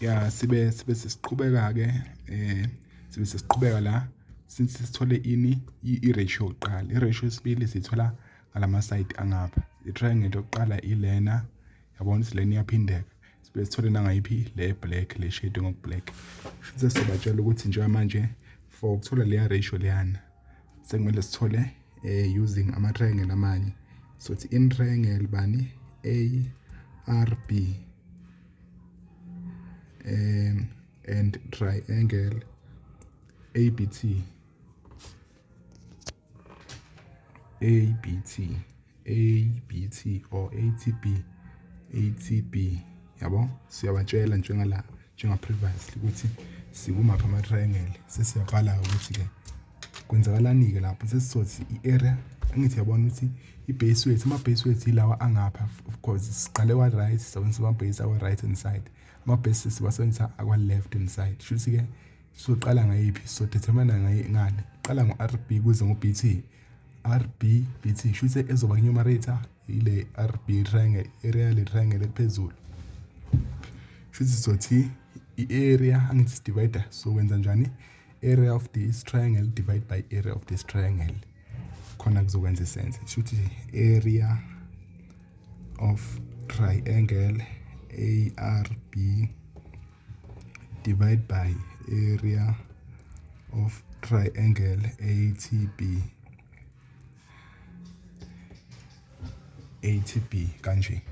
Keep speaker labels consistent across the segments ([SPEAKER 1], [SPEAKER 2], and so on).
[SPEAKER 1] Ya, sibe sesiqhubeka-ke, sibe sesiqhubeka la since sithole ini, i-ratio yokuqala. I-ratio yesibili siyithola ngalama-side angapha. I-triangle yokuqala ilena, yabona ukuthi lena iyaphindeka. Sibe sithole nangayiphi? Le black, le shade ngoku-black. Shuthi sesizobatshela ukuthi njengamanje for ukuthola leya ratio leyana sekumele sithole using ama-triangle amanye. Sothi in triangle bani? ARB and triangle ABT, ABT, ABT or ATB, ATB, yabo. Siyabatshela njengala, njenga previously, ukuthi sikumaphi ama triangle. Sesiyabhala ukuthi ke kwenzakalani ke lapho. Sesizothi i-area, angithi yabona ukuthi i-base weight, ama-base weight ilawa angapha. Of course siqale kwa right, sisebenzisa ama-base akwa right hand side, ama-base siwasebenzisa akwa left hand side. Shuthi ke soqala ngayiphi? So determine ngani? Qala ngo-RB kuze ngo-BT, RB BT. Shuthi ezoba numerator ile RB triangle, area le triangle ephezulu. Shuthi sizothi i-area, angithi divide, so kwenza njani? Area of this triangle divide by area of this triangle, khona kuzokwenza isense. Shuthi area of triangle ARB divide by area of triangle ATB, ATB kanje.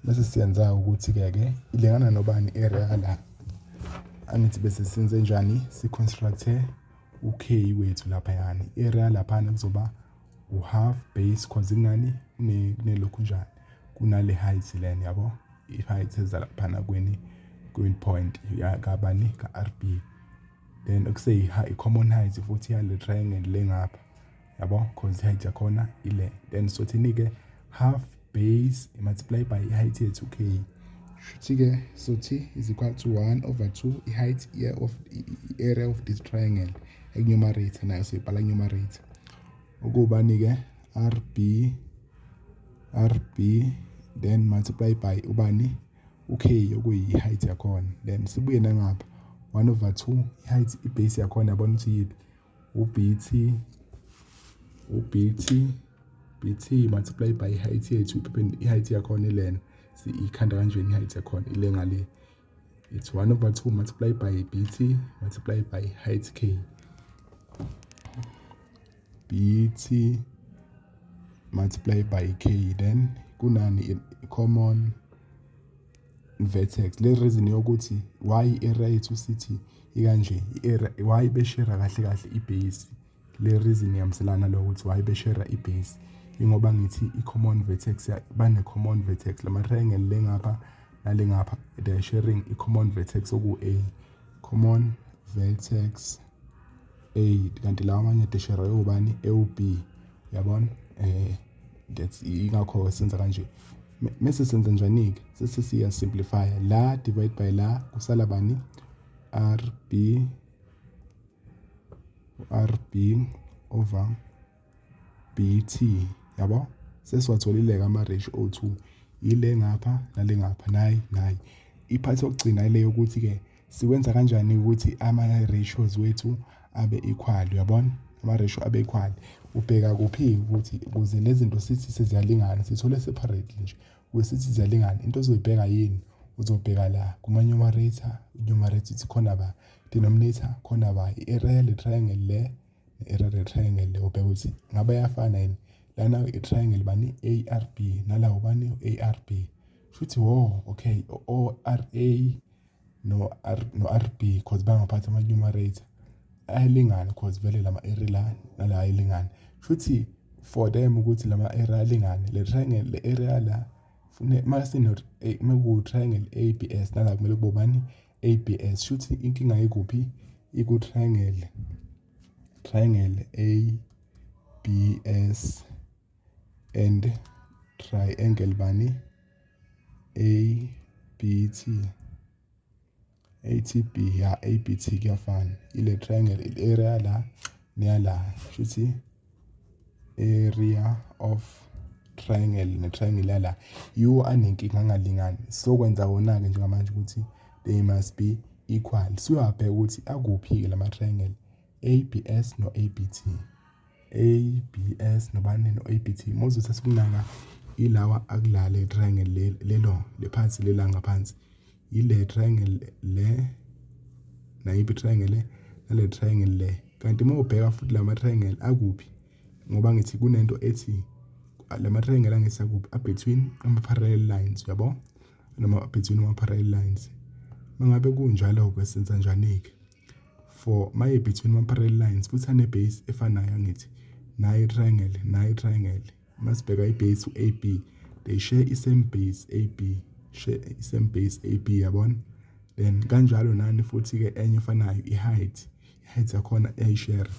[SPEAKER 1] Bese siyenza ukuthi ke ke ilingana nobani area la? Angithi bese senze njani? Si-construct-e u-K wethu laphayana. Area laphana kuzoba u-half base, cause ingani kunelokhu njani, kunale height lena, yabo, i-height eza laphana kweni kwi-point kabani? Ka-RB. Then okuseyi i-common height futhi yale triangle le ngapha, yabo, cause i-height yakhona ile. Then sothini-ke? Half base multiply by i-height yethu k. Shuthi-ke sothi is equal to 1 over 2 i-height of i-area of this triangle eku-numerator, nayo siyibhala numerator, ukubani-ke? RB, RB, then multiply by ubani? U-K, okuyi-height yakhona. Then sibuye nangapha, 1 over 2 i-height, i-base yakhona, yabona ukuthi yiphi? U-BT, u-BT, BT multiply by i-height yethu. I-height yakhona ilena, ikhanda kanjeni i-height yakhona? Ile ngale. It's 1 over 2 multiply by BT multiply by height K, BT multiply by K. Then kunani? Common vertex. Le reason yokuthi why area yethu sithi ikanje, i-area why beshare kahle kahle i-base, le reason ihambiselana lokuthi why beshare i-base, ingoba ngithi i-common vertex, bane-common vertex lama triangle le ngapha nale ngapha. They are sharing i-common vertex oku-A, common vertex A, kanti lawa amanye deshare ubani? E-B, yabona. That's ingakho senza kanje. Mase senza njani-ke? Sese siya simplify la, divide by la, kusala bani? RB, RB over BT, yabo. Sesiwatholile-ke ama-ratio o-2, ile ngapha nale ngapha, nayi nayi. I-part yokugcina ile yokuthi-ke siwenza kanjani ukuthi ama-ratios wethu abe equal, uyabona, ama-ratio abe equal. Ubheka kuphi ukuthi ukuze lezi zinto sithi seziyalingana? Sithole separately nje ukuze sithi ziyalingana. Into ozoyibheka yini? Uzobheka la kuma-numerator, numerator ithi khona ba, denominator khona ba, i-area le triangle le ne-area le triangle le, ubheka ukuthi ngabe ayafana yini. Lana i-triangle bani? ARB, nala ubani? ARB. Shuthi wo, okay, ORA no R no RB, cause bangaphathi ama-numerator ayalingana, cause vele lama area la nala ayalingana. Shuthi for them ukuthi lama area alingane, le triangle, le area la fune mase no maku triangle ABS, nala kumele kube ubani? ABS. Shuthi inkinga ikuphi? Iku triangle ABS and triangle bani? ABT, ATB, ya, ABT kuyafana. Ile triangle area la neyala, shuthi area of triangle ne-triangle yala yiwo anenkinga, angalingani. Sokwenza wona-ke njengamanje ukuthi they must be equal. Siyabheka ukuthi akuphi-ke lama triangle ABS no-ABT, ABS nobani? No-ABT. Uma uzothatha ukunaka ilawa akula le triangle lelo lephansi, lela ngaphansi, ile triangle le, nayiphi triangle le, nale triangle le. Kanti uma ubheka futhi lama triangle akuphi? Ngoba ngithi kunento ethi lama triangle angithi akuphi? A-between ama-parallel lines, uyabo, noma between ama-parallel lines. Mangabe kunjalo-ke, senza njani-ke for maye between ama-parallel lines futhi ane-base efanayo? Angithi nayi triangle, nayi triangle, masibheka i-base u-AB, they share i-same base AB, share i-same base AB, yabona. Then kanjalo nani futhi-ke enye efanayo, i-height, i-height yakhona iyayishare,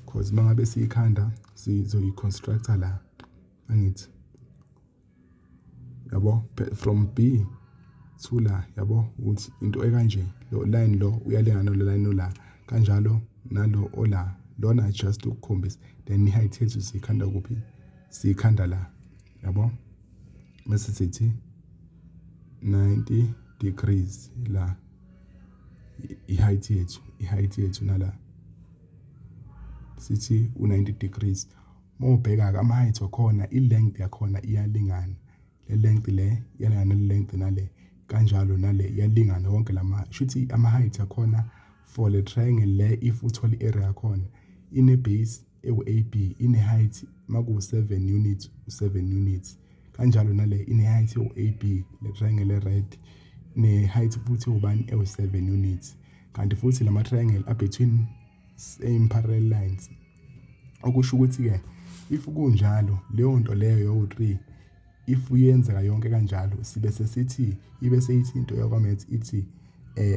[SPEAKER 1] 'cause mangabe siyikhanda sizoyi-constructa la, angithi yabo, from B to la, yabo, ukuthi into ekanje, lo line lo uyalingana nalo line ola, kanjalo nalo ola lona, just ukukhombisa. Then i-height yethu siyikhanda kuphi? Siyikhanda la, yabo, bese sithi 90 degrees la i-height yethu, i-height yethu nala sithi u-90 degrees. Uma ubheka-ke ama-height wakhona, i-length yakhona iyalingana, le length le iyalingana nale length, nale kanjalo, nale iyalingana wonke lama. Shuthi ama-height akhona for le triangle le, if uthola i-area yakhona ine-base ewu-AB, ine-height maku-7 units, u-7 units, kanjalo nale ine-height ewu-AB, le triangle e-red ne-height futhi ewubani? Ewu-7 units. Kanti futhi lama triangle a-between same parallel lines, okusho ukuthi-ke if kunjalo, leyo nto leyo yowu-3, if uyenzeka yonke kanjalo, sibe sesithi ibe seyithi into yakwa-maths ithi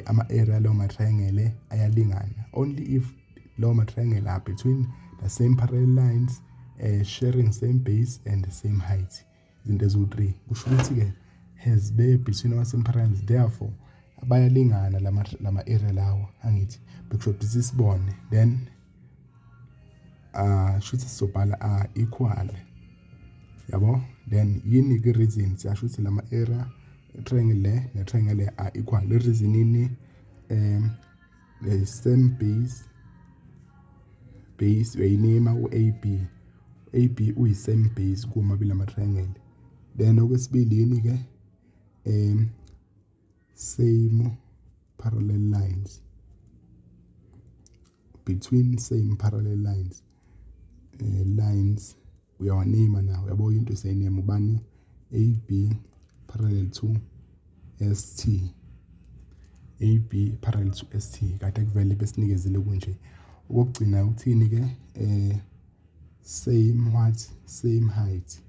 [SPEAKER 1] ama-area lawo ma-triangle ayalingana only if lawo ma-triangle are between the same parallel lines, sharing same base and the same height. Izinto eziwu-3, kusho ukuthi-ke has be between ama-same parallels, therefore bayalingana lama area lawo, angithi? Bekusho ukuthi sibone then shuthi sizobhala are equal, yabo. Then yini ke reason? Siyasho ukuthi lama area triangle le ne triangle le are equal. Le reason ini? The same base, uyayinima u-AB, AB uyi same base kumabili ama triangle. Then okwesibili yini ke? Same parallel lines, between same parallel lines, lines uyawanima nawo, yabo, into seyiname ubani? AB parallel to ST, AB parallel to ST, kade kuvele besinikezile kunje. Okugcina ukuthini ke? Same what? Same height.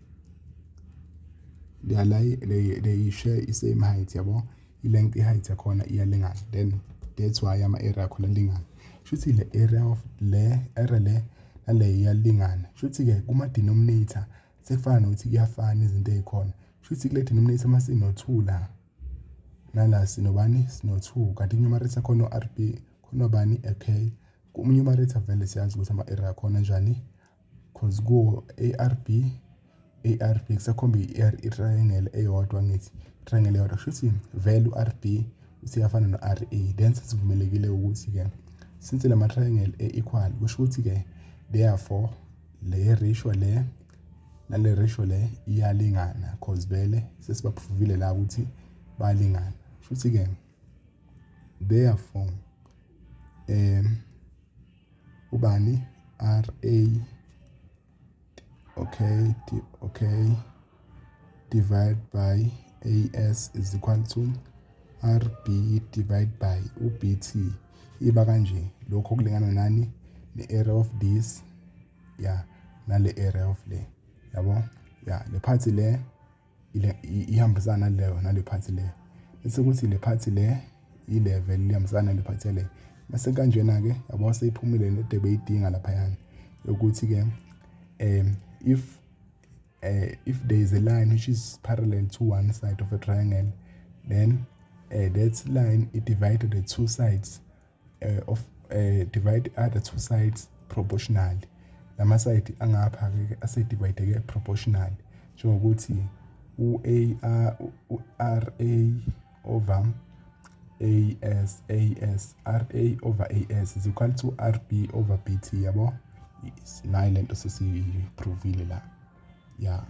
[SPEAKER 1] They are like they share i same height, yabo, i-length, i-height yakhona iyalingana. Then that's why ama-area akhona alingana. Shuthi le area of le area le nale iyalingana. Shuthi ke kuma denominator sekufana nokuthi kuyafana izinto ey'khona. Shuthi kule denominator masino-2 la, nala sinobani? Sino-2. Kanti i-numerator khona o-RB, khona obani? Okay, ku-numerator vele siyazi ukuthi ama-area akhona njani, 'cause kuwo ARB, ARB kusakhomba i-triangle eyodwa, ngithi triangle eyodwa, kusho ukuthi vele u-RB usiyafana no-RA. Then sesivumelekile ukuthi-ke since lama triangle e-equal, kusho ukuthi-ke therefore le ratio le nale ratio le iyalingana, 'cause vele sesiba-prove-ile la ukuthi bayalingana. Kusho ukuthi-ke therefore ubani? RA, okay, okay, divide by AS is equal to RB divide by uBT, iba kanje. Lokho kulingana nani? Ne-area of this, ya, nale area of le, yabo, ya, le part le ihambisana naleyo, nale part le, bese kuthi le part le i-level ihambisana nale part le. Bese kanjena ke, yabo, seyiphumile lento ebeyidinga laphayana ukuthi ke if there is a line which is parallel to one side of a triangle, then that line, it divided the two sides of divide other two sides proportionally. Lama side angapha ke ase-divide-ke proportionally. Njengokuthi u-A u-RA over AS, AS, RA over AS is equal to RB over BT, yabo. Nayi lento sesiyi-prove-ile la, yeah.